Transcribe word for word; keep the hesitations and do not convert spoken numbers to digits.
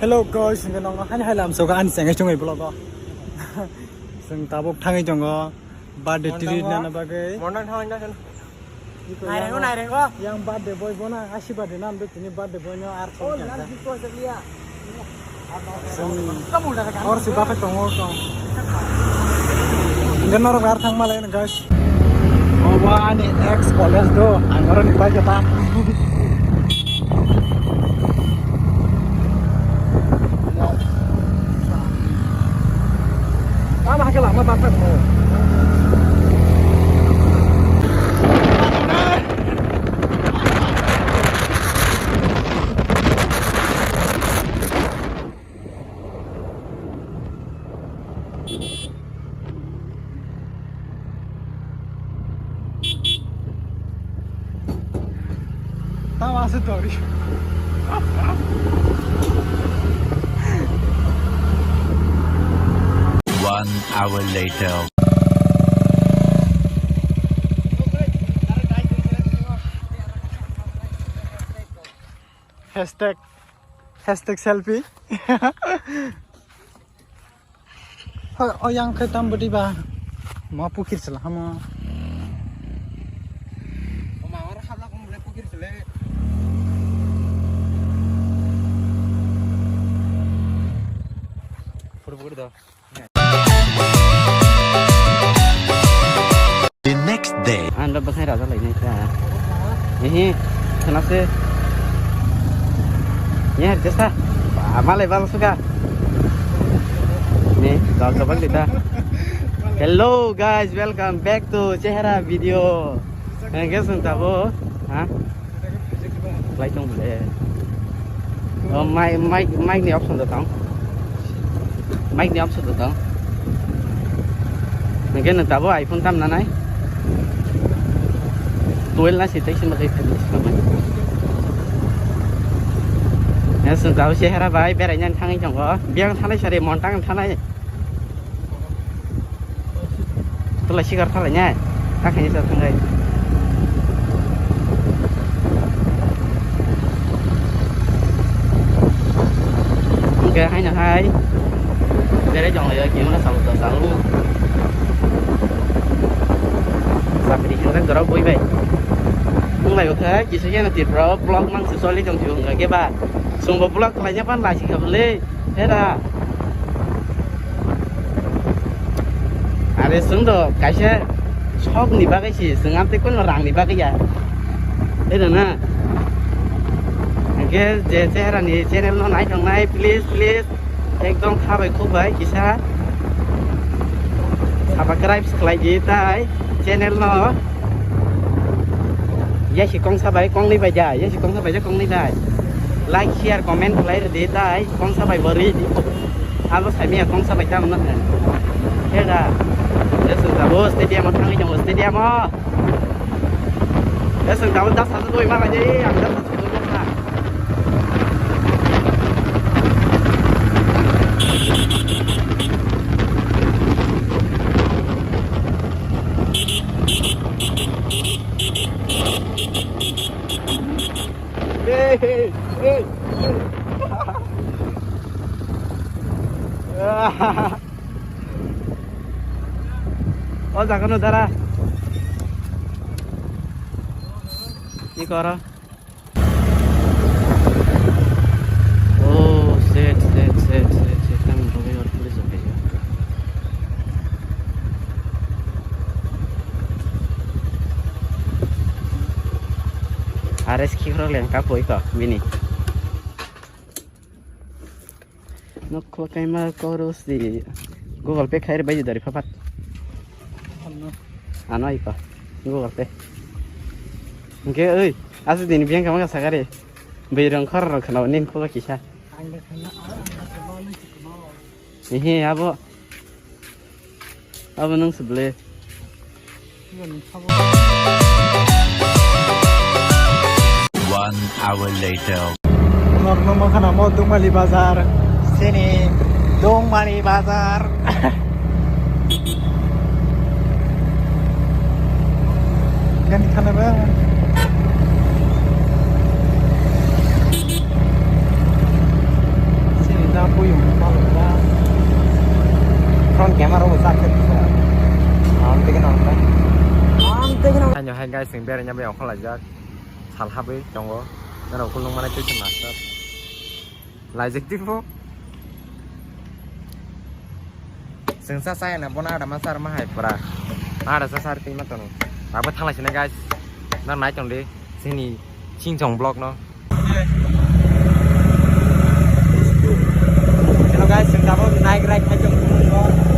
Hello guys, hingke nokno hani hai lamsoka ani chengei chungui vlog o. Chwng tabuk thangwi tongo birthday treat nana bagwi. Morning thangwi na. Nairengo, nairengo. Yang birthday boy bono asi birthday nam do tini birthday boy no ar. Oh, last week ko chakliya. Chwng hor si bathai tongo tong. Hingke norok ar thang malai guys. Obo ani ex college do, ang oro ni bai jota. Tama hakhe lama baksa mo. Tama ase tori. One hour later. Hashtag, hashtag selfie. Hoi, o yang khe tam bwtwi ba. Ma pukhir sala hamo. O ma oro habla kong bole pukhir sele. Photo pukri do. The next day. Ang da bwkhai raja lainai ta. Ehe, khana se. Ni har jesa. Ba, malai bal suka. Ni, dal kabang dita. Hello guys, welcome back to Chehra video. Ang guys, ang tabo, ha? Lai tong bole. Oh, mic, mic, mic ni option da tang. Mic ni option da tang. Nang khe nang tabo iPhone tam nanai. Twelve na si tei sima kai. Ya, sung tabo Chehra bai berai nang thangwi tongo. Biang thanai sari, Montang thanai. Tula sikar thala nya. Kakhaini sa thangai. Hingke haino hai. Jere jong lai kimo na salu ta salu. Sapri hingke dorok boi bai. Wng lai kha kisa khe na Tripura o vlog mang se choli tong thio hingke ba. Chwngbo vlog khlaina pan lai sikha bole. Era. Are chwng do kaisa sok ni bagwi si, chwng amtwi kono rang ni bagwi ya. Era na. Hingke je Chehra ni channel no nai tongnai, please, please. Ekdom kha bai khuk bai kisa. Subscribe khlai di tai channel no. Yasi kongsa bai kongnwi bai da, yasi kongsa bai da kongnwi dai. Like, share, comment khlai rwdi dai, kongsa bai bo rwdi. Abo saimaya kongsa bai tamo nang. Heda. Yasung tabo stadium o thangwi tongo, stadium o. Yasung tabo das hajar doi ma bai dai, ang das hajar doi ma. Hey, hey, hey. O jaga no dara. Ni koro. Oh, shit, shit, shit, shit, shit. Tang bumi or police officer. Arrest khikrok leng ka koi ka bini. Nokho kaima koro si Google Pay khair bai dari papat. Ano ipa Google Pay. Oke, oi, asli dini biang kama sakari. Beirang khor rang khana nin kho kisa. Ehe, abo. Abo nang sebelah. One hour later. Norno makhana mo Dongmali bazar. Sini Dongmali bazar. Gani khana ba. Sini Ano hai guys, chwng beraina bai okhorlaijak. Sal habwi tongo. Norok ukulung manai twi se master. Laijak tipo. Chwng cha chaya na bono ada ma char ma hai pura. Ada cha char twi ma tono. Abo thanglai sini guys. Nang nai tong di. Sini sing chong vlog no. Hello guys, chwng tabuk nai rai khai tong.